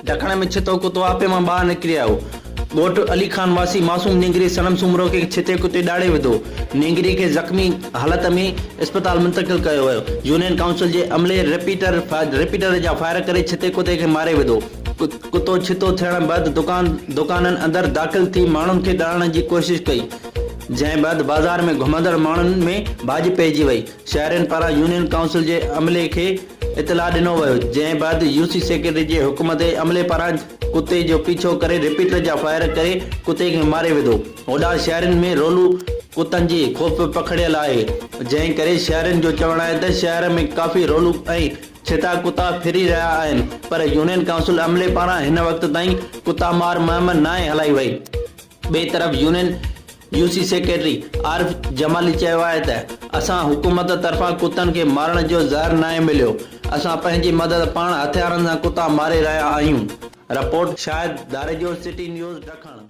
ڊکڻ ۾ ڇتو ڪتو آپي مان ٻاهر نڪري آيو. ڳوٺ علي خان واسي معصوم نينگري صنم سومرو کي ڇتي ڪتي ڏاڙهي وڌو. نينگري کي زخمي حالت ۾ اسپتال منتقل ڪيو ويو. يونين ڪائونسل جي عملي رپيٽر رپيٽر جا فائر ڪري ڇتي ڪتي کي ماري وڌو. ڪتو ڇتو ٿيڻ بعد دڪان دڪانن اندر داخل ٿي ماڻهن کي ڏاڙهڻ جي ڪوشش ڪئي. جنهن بعد بازار ۾ گهمندڙ ماڻهن ۾ ڀاڄ پئجي وئي. شهرين پاران يونين ڪائونسل جي عملي کي اطلاع ڏنو ويو، جنهن بعد يوسي سيڪريٽري جي حڪم تي عملي پاران ڪتي جو پيڇو ڪري رپيٽر جا فائر ڪري ڪتي کي ماري وڌو. هوڏانهن شهرين ۾ رولو ڪتن جي خوف پکڙيل آهي، جنهن ڪري شهرين جو چوڻ آهي ته شهر ۾ ڪافي رولو ۽ ڇتا ڪتا ڦري رهيا آهن پر يونين ڪائونسل عملي پاران هن وقت تائين ڪتا مار مهم ناهي هلائي وئي. ٻئي طرف union U C secretary Arif Jamali چيو آهي ته اسان حڪومت طرفان ڪتن کي مارڻ جو زهر ناهي مليو، اسان پنهنجي مدد پاڻ هٿيارن سان ڪتا ماري رهيا آهيون. Report, Shahid Dharejo, city news, Dakhan.